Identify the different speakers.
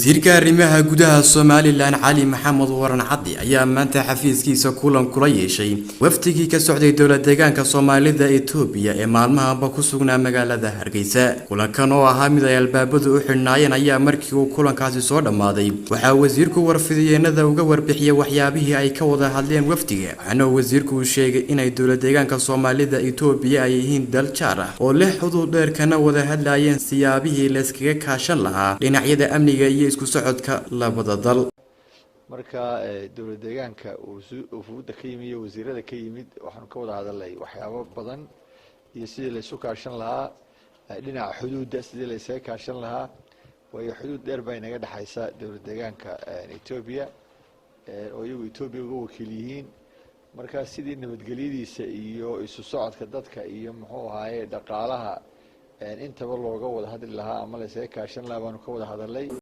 Speaker 1: Wasiirka arrimaha gudaha Somaliland Cali Maxamed Waran Caddi ayaa maanta xafiiskiisa kulan kula yeeshay wafdigii ka socday dowlad deegaanka Soomaalida Itoobiya ee maalmahanba ku sugnaa magaalada Hargeysa. Kulankan oo ahaa mid ay albaabadu u xidhnaayeen ayaa markii uu kulankaasi soo dhammaaday waxaa wasiirku warfidiyeenada uga warbixiyey waxyaabihii ay ka wada hadleen wafdiga, waxaana wasiirku uu sheegay inay dowlad deegaanka Soomaalida Itoobiya ay yihiin dal jaar ah oo leh xuduud dheer, kana wada hadlayeen siyaabihii layskaga kaashan lahaa dhinacyada amniga iyo isku socodka labada dal.
Speaker 2: Marka dowlad deegaanka wufuudda ka yimid iyo wasiirada ka yimid waxaanu ka wada hadalnay waxyaabo badan iyo sidii laysu kaashan lahaa dhinaca xuduudda, sidii laysaga kaashan lahaa, waayo xuduud dheer baa inaga dhexaysa dowlad deegaanka Etoobiya oo iyagu Etoobiya uga wakiil yihiin. Marka sidii nabadgelyadiisa iyo isu socodka dadka iyo muxuu ahaaye dhaqaalaha intaba looga wada hadli lahaa ama laysaga kaashan lahaa baanu ka wada hadalnay.